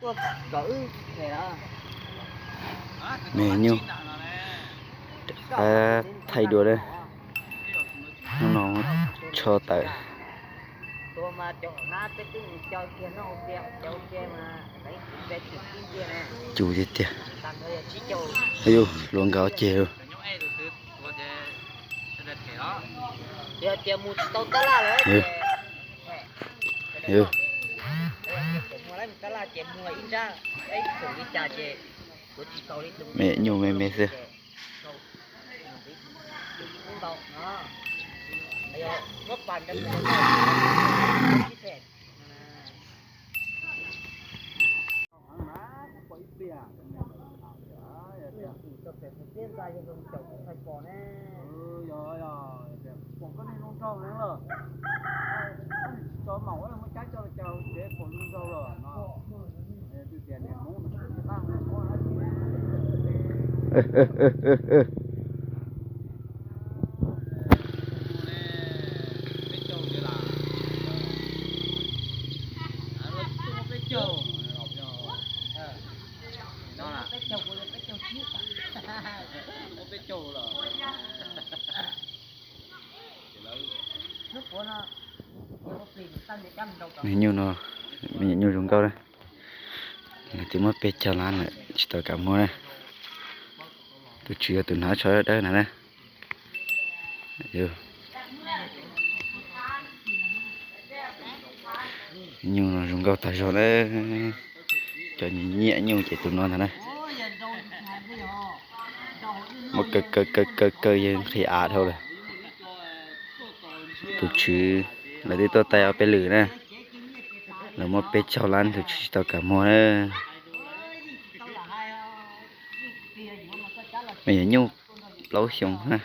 Me nyuj, rov qab thaij dua na. Hnub no tsho tawm. Cu tiag tiag. Yus, hluas nkauj ceg. Me nyuj me me xwb. Me nyuj no, me nyuam nyuj zoo nkauj na. Twb muab peb caug lab lawm tsis tau kam muag na. Tus tswv yog tus hnav tsho dawb na na. Nyuj no zoo nkauj tag zog na. Cov nyiam nyuj ces tus no ntag na. Muab kaw kaw kaw kaw kaw yeej nqhis av dhau lawm. Tus tswv lawv twb tuaj tais ob peb lwm na. Lawv muab peb caug lab tus tswv tsis tau kam muag na. Me nyuam nyuj plaub xyoo na.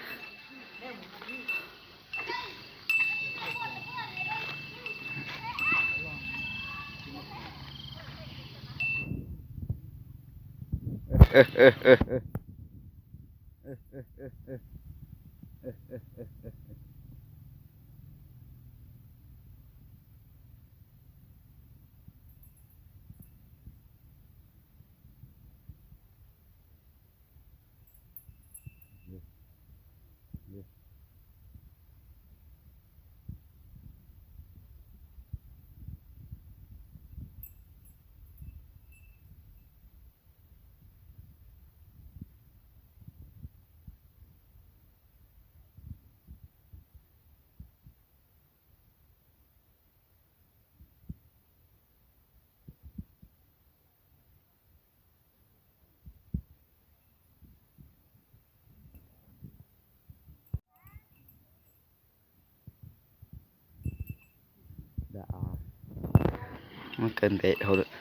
Muab kaw ntev dhau lawm,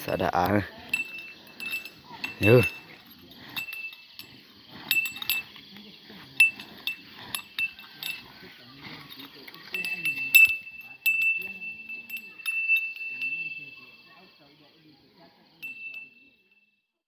xav da av. Yog,